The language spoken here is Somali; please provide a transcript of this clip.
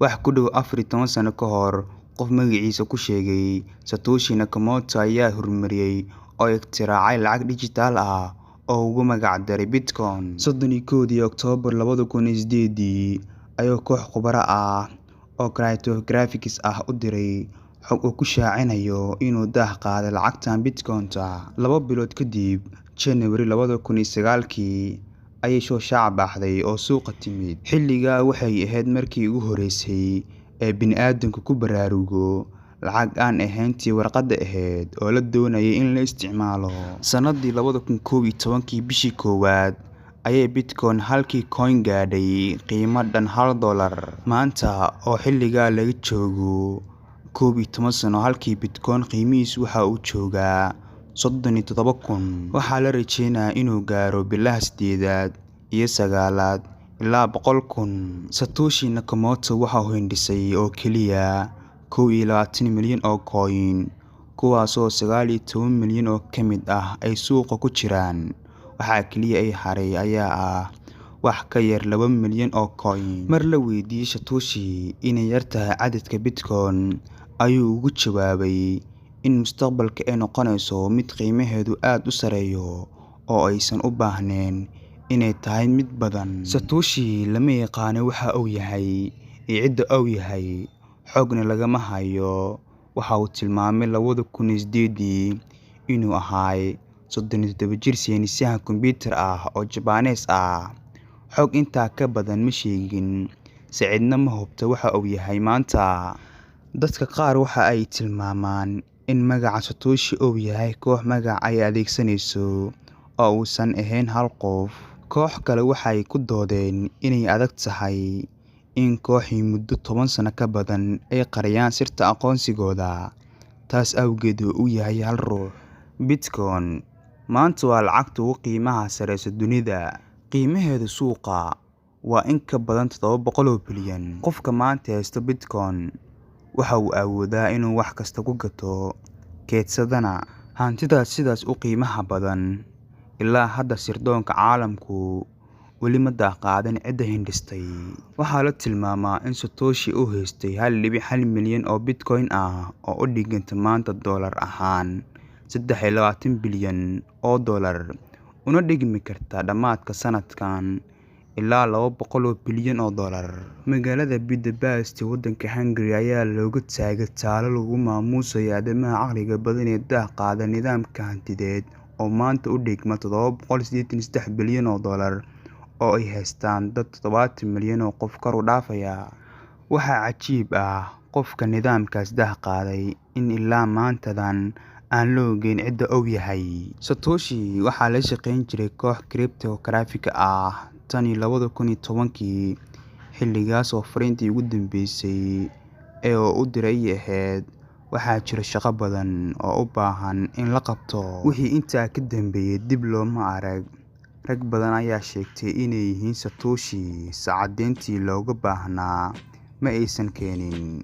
Wax ku dhow 14 sano ka hor, qof magaciisa ku sheegay Satoshi Nakamoto ayaa horumariyay oo ikhtiraacay lacag dhijitaal ah oo uu ugu magac daray Bitcoin. 31-dii Oktoobar 2008 ayuu koox khubaro ah oo cryptographers ah u diray xog uu ku shaacinayo inuu daah qaaday lacagtan Bitcoin-ta. 2 bilood kadib, January 2009-kii, ayay soo shaac baxday oo suuqa timid. Xilligaa waxay ahayd markii ugu horreysay ee bini'aadamku ku baraarugo lacag aan ahayn tii warqadda ahayd oo la doonayay in la isticmaalo. Sanadii 2011-kii bishii koowaad ayay Bitcoin halkii coin gaadhay qiimo dhan $1. Maanta oo xilligaa laga joogo 11 sano, halkii Bitcoin qiimihiisu waxa uu joogaa 37,000. Waxaa la rajeynayaa inuu gaaro bilaha sideedaad iyo sagaalaad ilaa 100,000. Satoshi Nakamoto waxa uu hindhisay oo keliya 21 milyan oo coin, kuwaasoo 19 milyan oo ka mid ah ay suuqa ku jiraan. Waxa kaliya ee haray ayaa ah wax ka yar 2 milyan oo coin. Mar la weydiiyay Satoshi inay yar tahay cadadka Bitcoin, ayuu ugu jawaabay in mustaqbalka ay noqonayso mid qiimaheedu aad u sarreeyo oo aysan u baahnayn inay tahay mid badan. Satoshi lama yaqaan waxa uu yahay iyo cidda uu yahay, xogna lagama hayo. Waxa uu tilmaamay 2008-dii inuu ahaa 37 jir saynisyahan kombiyuutar ah oo Japanese ah. Xog intaa ka badan ma sheegin, se cidna ma hubto waxa uu yahay maanta. Dadka qaar waxa ay tilmaamaan in magaca Satoshi uu yahay koox magac ay adeegsanayso oo uusan ahayn hal qof. Koox kale waxa ay ku doodeen inay adag tahay in kooxi muddo 10 sano ka badan ay qariyaan sirta aqoonsigooda, taas awgeed uu yahay hal ruux. Bitcoin maanta waa lacagta ugu qiimaha sarreysa dunida. Qiimaheedu suuqa waa in ka badan 700 bilyan. Qofka maanta haysta Bitcoin waxa uu awoodaa inuu wax kasta ku gato, keydsadana. Hantidaas sidaas u qiimaha badan, ilaa hadda sirdoonka caalamku weli ma daah-qaadin cidda hindhistay. Waxaa la tilmaamaa in Satoshi uu haystay 1.1 milyan oo Bitcoin ah oo u dhiganta maanta dollar ahaan $23 bilyan oo dollar, una dhigmi karta dhammaadka sanadkan ilaa $200 bilyan oo dollar. Magaalada Budapest, waddanka Hungary ayaa looga taagay taallo lagu maamuusayo aadamaha caqliga badan ee daah-qaaday nidaamka hantiyeed oo maanta u dhigma $783 bilyan oo dollar oo ay haystaan dad 70 milyan oo qof kor u dhaafaya. Waxaa cajiib ah qofka nidaamkaas daah-qaaday in ilaa maantadan aan la ogeyn cidda uu yahay. Satoshi waxaa la shaqayn jiray koox cryptographer ah tan iyo 2010-kii, xilligaas oo fariintii ugu dambeysay ee uu u diray ay ahayd "Waxaa jira shaqo badan oo u baahan in la qabto." Wixii intaa ka dambeeyay dib looma arag. Rag badan ayaa sheegtay inay yihiin Satoshi, se caddayntii looga baahnaa ma aysan keenin.